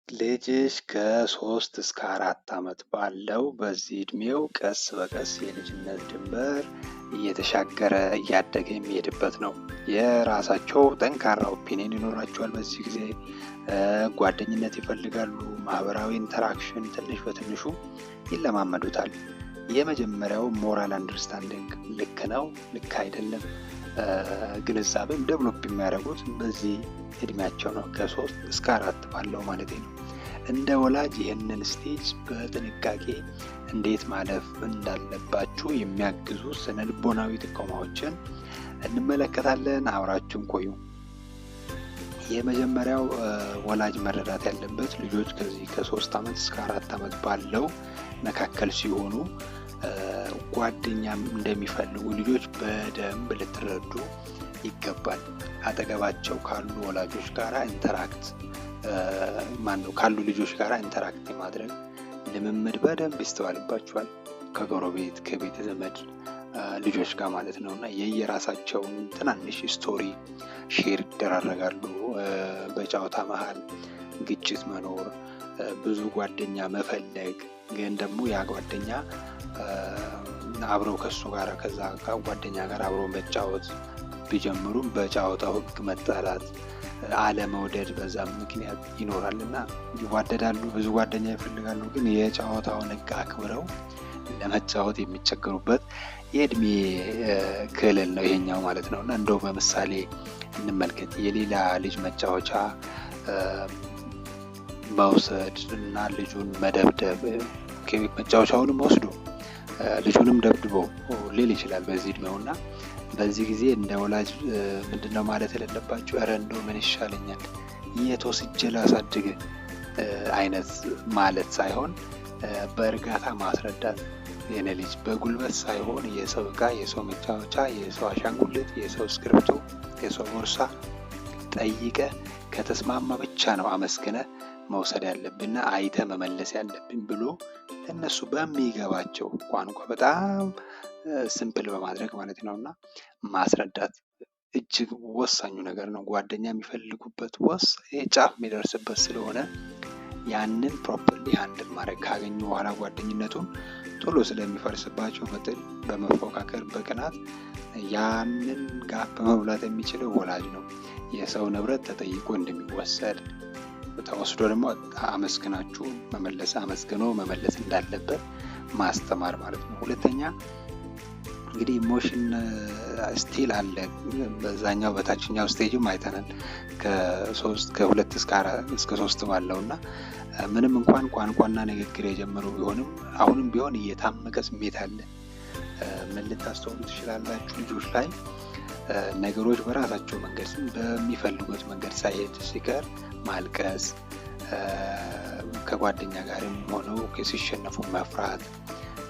ልጅሽ ከ3 እስከ 4 ዓመት ባለው በዚህ እድሜው ቀስ በቀስ የልጅነት ድንበር እየተሻገረ እያደገ የሚሄድበት ነው። የራሳቸው ጠንካራ opinion ይኖራቸዋል። በዚህ ጊዜ ጓደኝነት ይፈልጋሉ። ማህበራዊ interaction ትንሽ በትንሹ ይለማመዱታል። የመጀመሪያው moral understanding ልክ ነው፣ ልክ አይደለም ግንዛቤም develop የሚያደርጉት በዚህ እድሜያቸው ነው። ከ3 እስከ 4 ባለው ማለት ነው። እንደ ወላጅ ይህንን stage በጥንቃቄ እንዴት ማለፍ እንዳለባችሁ የሚያግዙ ስነ ልቦናዊ ጥቆማዎችን እንመለከታለን። አብራችሁን ቆዩ። የመጀመሪያው ወላጅ መረዳት ያለበት ልጆች ከዚህ ከ3 ዓመት እስከ 4 ዓመት ባለው መካከል ሲሆኑ ጓደኛ እንደሚፈልጉ ልጆች በደንብ ልትረዱ ይገባል። አጠገባቸው ካሉ ወላጆች ጋር interact፣ ማነው፣ ካሉ ልጆች ጋር interact የማድረግ ልምምድ በደንብ ይስተዋልባቸዋል። ከጎረቤት፣ ከቤተ ዘመድ ልጆች ጋር ማለት ነው። እና የየራሳቸውን ትናንሽ story share ይደራረጋሉ። በጨዋታ መሀል ግጭት መኖር፣ ብዙ ጓደኛ መፈለግ፣ ግን ደግሞ ያ ጓደኛ አብረው ከሱ ጋር ከዛ ጓደኛ ጋር አብሮ መጫወት ቢጀምሩም በጨዋታው ህግ መጣላት፣ አለመውደድ በዛም ምክንያት ይኖራል። እና ይዋደዳሉ፣ ብዙ ጓደኛ ይፈልጋሉ፣ ግን የጨዋታውን ህግ አክብረው ለመጫወት የሚቸገሩበት የእድሜ ክልል ነው ይሄኛው ማለት ነው። እና እንደው በምሳሌ እንመልከት። የሌላ ልጅ መጫወቻ መውሰድ እና ልጁን መደብደብ፣ መጫወቻውንም ወስዶ ልጁንም ደብድቦ ሊል ይችላል በዚህ እድሜው። እና በዚህ ጊዜ እንደ ወላጅ ምንድነው ማለት የሌለባቸው፣ ኧረ እንደው ምን ይሻለኛል፣ የት ወስጄ ላሳድግ አይነት ማለት ሳይሆን በእርጋታ ማስረዳት። የኔ ልጅ፣ በጉልበት ሳይሆን የሰው እቃ፣ የሰው መጫወቻ፣ የሰው አሻንጉሊት፣ የሰው እስክሪብቶ፣ የሰው ቦርሳ ጠይቀህ ከተስማማ ብቻ ነው አመስግነህ መውሰድ ያለብንና አይተህ መመለስ ያለብን ብሎ ለእነሱ በሚገባቸው ቋንቋ በጣም simple በማድረግ ማለት ነው እና ማስረዳት እጅግ ወሳኙ ነገር ነው። ጓደኛ የሚፈልጉበት ወስ ጫፍ የሚደርስበት ስለሆነ ያንን properly handle ማድረግ፣ ካገኙ በኋላ ጓደኝነቱን ቶሎ ስለሚፈርስባቸው በጥል፣ በመፎካከር፣ በቅናት ያንን gap መሙላት የሚችለው ወላጅ ነው። የሰው ንብረት ተጠይቆ እንደሚወሰድ፣ ተወስዶ ደግሞ አመስግናችሁ መመለስ፣ አመስግኖ መመለስ እንዳለበት ማስተማር ማለት ነው። ሁለተኛ እንግዲህ emotion still አለ። በዛኛው በታችኛው stage ም አይተናል። ከሶስት ከ2 እስከ 3 ባለው። እና ምንም እንኳን ቋንቋና ንግግር የጀመሩ ቢሆንም አሁንም ቢሆን እየታመቀ ስሜት አለ። ምን ልታስተውሉ ትችላላችሁ? ልጆች ላይ ነገሮች በራሳቸው መንገድ በሚፈልጉት መንገድ ሳይሄድ ሲቀር ማልቀስ፣ ከጓደኛ ጋርም ሆነው ሲሸነፉ መፍራት፣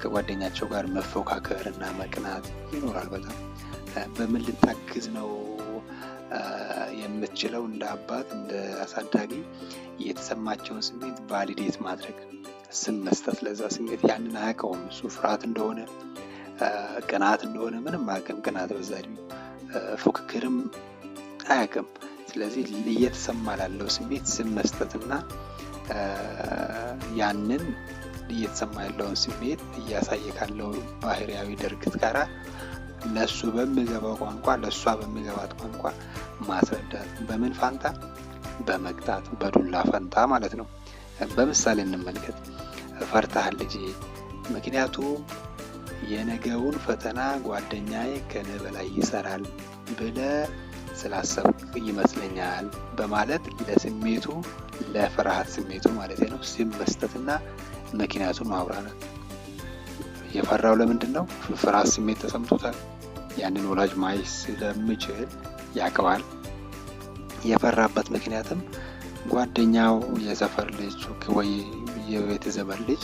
ከጓደኛቸው ጋር መፎካከር እና መቅናት ይኖራል። በጣም በምን ልታግዝ ነው የምትችለው? እንደ አባት፣ እንደ አሳዳጊ የተሰማቸውን ስሜት validate ማድረግ፣ ስም መስጠት ለዛ ስሜት። ያንን አያውቀውም እሱ ፍርሃት እንደሆነ፣ ቅናት እንደሆነ ምንም አያውቅም። ቅናት በዛ እድሜው ፉክክርም አያውቅም። ስለዚህ እየተሰማ ላለው ስሜት ስም መስጠትና ያንን እየተሰማ ያለውን ስሜት እያሳየ ካለው ባህሪያዊ ድርጊት ጋራ ለእሱ በሚገባው ቋንቋ፣ ለእሷ በሚገባት ቋንቋ ማስረዳት። በምን ፋንታ? በመቅጣት፣ በዱላ ፈንታ ማለት ነው። በምሳሌ እንመልከት። ፈርተሃል ልጄ፣ ምክንያቱም የነገውን ፈተና ጓደኛዬ ከኔ በላይ ይሰራል ብለህ ስላሰብክ ይመስለኛል በማለት ለስሜቱ፣ ለፍርሃት ስሜቱ ማለት ነው፣ ስም መስጠትና ምክንያቱን ማብራራት። የፈራው ለምንድን ነው? ፍርሃት ስሜት ተሰምቶታል። ያንን ወላጅ ማየት ስለሚችል ያውቀዋል። የፈራበት ምክንያትም ጓደኛው የሰፈር ልጅ ወይ የቤተ ዘመድ ልጅ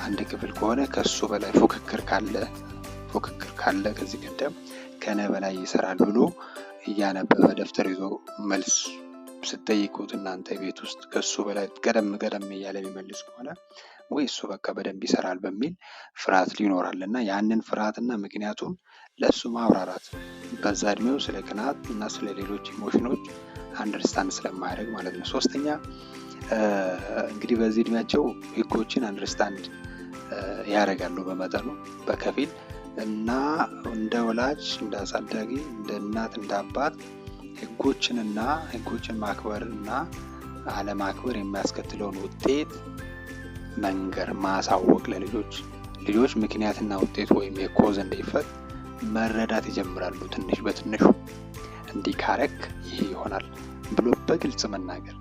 አንድ ክፍል ከሆነ ከሱ በላይ ፉክክር ካለ ከዚህ ቀደም ከነ በላይ ይሰራል ብሎ እያነበበ ደብተር ይዞ መልስ ስትጠይቁት እናንተ ቤት ውስጥ ከሱ በላይ ቀደም ቀደም እያለ የሚመልስ ከሆነ ወይ እሱ በቃ በደንብ ይሰራል በሚል ፍርሃት ሊኖራል። እና ያንን ፍርሃትና ምክንያቱን ለእሱ ማብራራት፣ በዛ እድሜው ስለ ቅናት እና ስለ ሌሎች emotion ኖች understand ስለማያደርግ ማለት ነው። ሶስተኛ እንግዲህ በዚህ እድሜያቸው ህጎችን understand ያደርጋሉ በመጠኑ በከፊል፣ እና እንደ ወላጅ፣ እንደ አሳዳጊ፣ እንደ እናት፣ እንደ አባት ህጎችንና ህጎችን ማክበርና አለማክበር የሚያስከትለውን ውጤት መንገር፣ ማሳወቅ ለልጆች። ልጆች ምክንያትና ውጤት ወይም የ cause and effect መረዳት ይጀምራሉ ትንሽ በትንሹ። እንዲህ ካረክ ይህ ይሆናል ብሎ በግልጽ መናገር፣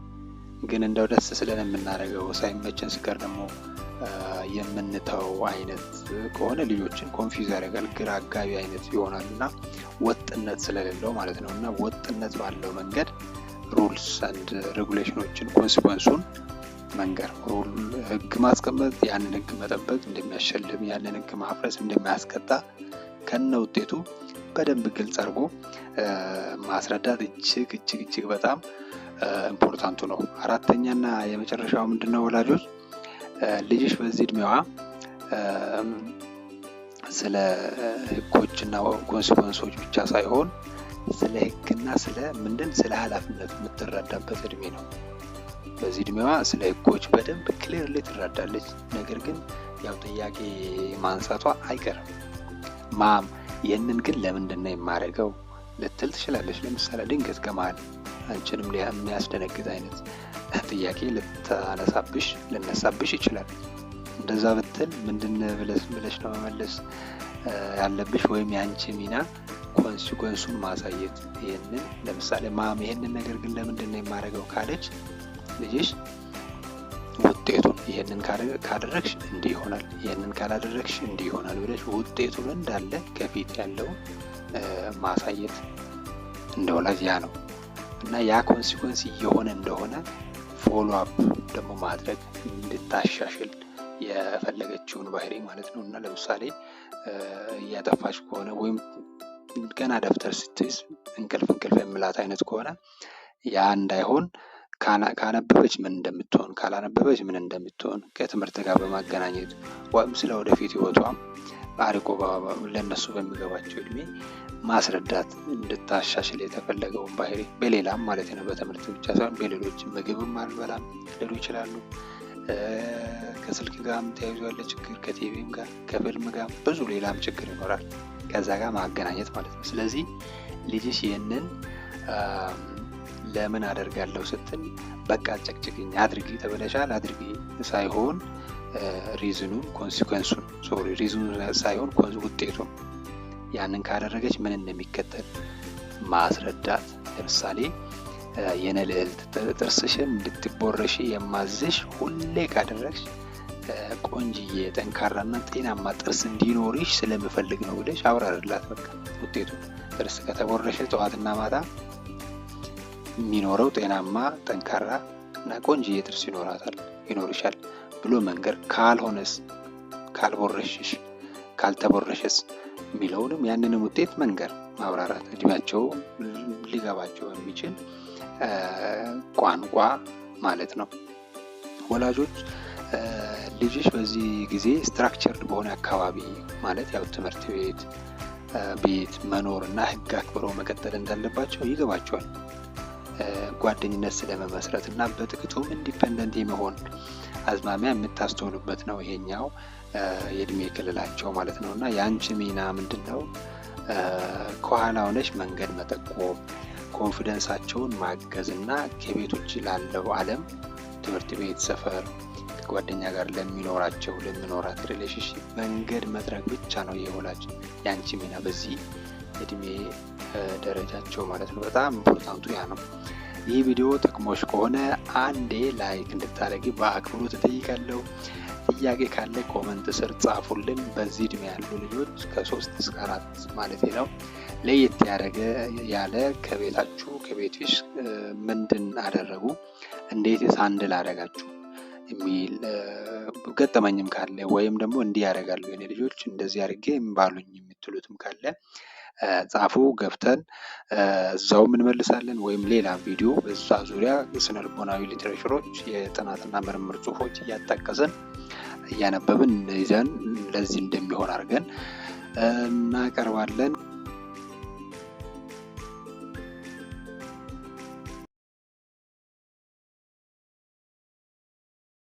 ግን እንደው ደስ ስለን የምናደርገው፣ ሳይመቸን ስቀር ደግሞ የምንተው አይነት ከሆነ ልጆችን confuse ያደርጋል፣ ግራ አጋቢ አይነት ይሆናል እና ወጥነት ስለሌለው ማለት ነው። እና ወጥነት ባለው መንገድ rules and regulation ኦችን consequence ኡን መንገር፣ rule ህግ ማስቀመጥ፣ ያንን ህግ መጠበቅ እንደሚያሸልም፣ ያንን ህግ ማፍረስ እንደሚያስቀጣ ከነ ውጤቱ በደንብ ግልጽ አድርጎ ማስረዳት እጅግ እጅግ እጅግ በጣም important ኡ ነው። አራተኛና የመጨረሻው ምንድነው? ወላጆች፣ ልጅሽ በዚህ እድሜዋ ስለ ህጎችና consequence ኦች ብቻ ሳይሆን ስለ ህግና ስለ ምንድን ስለ ኃላፊነት የምትረዳበት እድሜ ነው። በዚህ እድሜዋ ስለ ህጎች በደንብ clearly ትረዳለች። ነገር ግን ያው ጥያቄ ማንሳቷ አይቀርም። "Mom፣ ይህንን ግን ለምንድን ነው የማደርገው?" ልትል ትችላለች። ለምሳሌ ድንገት ከመሀል አንቺንም የሚያስደነግጥ አይነት ጥያቄ ልታነሳብሽ ልነሳብሽ ይችላል። እንደዛ ብትል ምንድን ብለሽ ነው መመለስ ያለብሽ? ወይም የአንቺ ሚና consequence ኡን ማሳየት። ይህንን ለምሳሌ "Mom፣ ይህንን ነገር ግን ለምንድን ነው የማደርገው?" ካለች ልጅሽ ውጤቱን፣ ይህንን ካደረግሽ እንዲህ ይሆናል፣ ይህንን ካላደረግሽ እንዲህ ይሆናል ብለሽ ውጤቱን እንዳለ ከፊት ያለውን ማሳየት እንደ ወላጅ ያ ነው። እና ያ consequence እየሆነ እንደሆነ follow up ደግሞ ማድረግ፣ እንድታሻሽል የፈለገችውን ባህሪ ማለት ነው። እና ለምሳሌ እያጠፋች ከሆነ ወይም ገና ደብተር ስትይዝ እንቅልፍ እንቅልፍ የሚላት አይነት ከሆነ፣ ያ እንዳይሆን ካነበበች ምን እንደምትሆን፣ ካላነበበች ምን እንደምትሆን ከትምህርት ጋር በማገናኘት ወይም ስለ ወደፊት ህይወቷም አርቆ ለእነሱ በሚገባቸው እድሜ ማስረዳት፣ እንድታሻሽል የተፈለገውን ባህሪ በሌላም ማለት ነው። በትምህርት ብቻ ሳይሆን በሌሎች፣ ምግብም አልበላም ሊሉ ይችላሉ። ከስልክ ጋርም ተያይዞ ያለ ችግር፣ ከቲቪም ጋር፣ ከፊልም ጋር ብዙ ሌላም ችግር ይኖራል። ከዛ ጋር ማገናኘት ማለት ነው። ስለዚህ ልጅሽ ይህንን ለምን አደርጋለሁ ስትል በቃ ጨቅጭቅኝ፣ አድርጊ ተብለሻል አድርጊ ሳይሆን reason ኡን፣ consequence ኡን፣ sorry፣ reason ኡ ሳይሆን ውጤቱን፣ ያንን ካደረገች ምን እንደሚከተል ማስረዳት። ለምሳሌ "የኔ ልዕልት፣ ጥርስሽን እንድትቦረሺ የማዝሽ ሁሌ ካደረግሽ ቆንጅዬ፣ ጠንካራና ጤናማ ጥርስ እንዲኖርሽ ስለምፈልግ ነው" ብለሽ አብራርላት። በቃ ውጤቱ ጥርስ ከተቦረሸ ጠዋትና ማታ የሚኖረው ጤናማ፣ ጠንካራ እና ቆንጅዬ ጥርስ ይኖራታል፣ ይኖርሻል ብሎ መንገር፣ ካልሆነስ፣ ካልቦረሽሽ፣ ካልተቦረሸስ የሚለውንም ያንንም ውጤት መንገር፣ ማብራራት፣ እድሜያቸው ሊገባቸው የሚችል ቋንቋ ማለት ነው። ወላጆች፣ ልጅሽ በዚህ ጊዜ structured በሆነ አካባቢ ማለት ያው ትምህርት ቤት፣ ቤት መኖር እና ህግ አክብረው መቀጠል እንዳለባቸው ይገባቸዋል። ጓደኝነት ስለመመስረት እና በጥቂቱም independent የመሆን አዝማሚያ የምታስተውሉበት ነው ይሄኛው የእድሜ ክልላቸው ማለት ነው። እና የአንቺ ሚና ምንድን ነው? ከኋላ ሆነሽ መንገድ መጠቆም፣ confidence ኣቸውን ማገዝ እና ከቤት ውጭ ላለው ዓለም፣ ትምህርት ቤት፣ ሰፈር፣ ከጓደኛ ጋር ለሚኖራቸው፣ ለሚኖራት relationship መንገድ መጥረግ ብቻ ነው የወላጅ የአንቺ ሚና በዚህ እድሜ ደረጃቸው ማለት ነው። በጣም important ኡ ያ ነው። ይህ ቪዲዮ ጠቅሞሽ ከሆነ አንዴ like እንድታደርጊ በአክብሮት እጠይቃለሁ። ጥያቄ ካለ comment ስር ጻፉልን። በዚህ እድሜ ያሉ ልጆች፣ ከ3 እስከ 4 ማለት ነው፣ ለየት ያደረገ ያለ ከቤታችሁ፣ ከቤትሽ ምንድን አደረጉ፣ እንዴትስ handle አደረጋችሁ የሚል ገጠመኝም ካለ ወይም ደግሞ እንዲህ ያደርጋሉ የኔ ልጆች፣ እንደዚህ አድርጌ ባሉኝ የምትሉትም ካለ ጻፉ። ገብተን እዛውም እንመልሳለን ወይም ሌላ ቪዲዮ በዛ ዙሪያ ስነ ልቦናዊ literature ኦች፣ የጥናትና ምርምር ጽሁፎች እያጣቀስን፣ እያነበብን ይዘን ለዚህ እንደሚሆን አድርገን እናቀርባለን።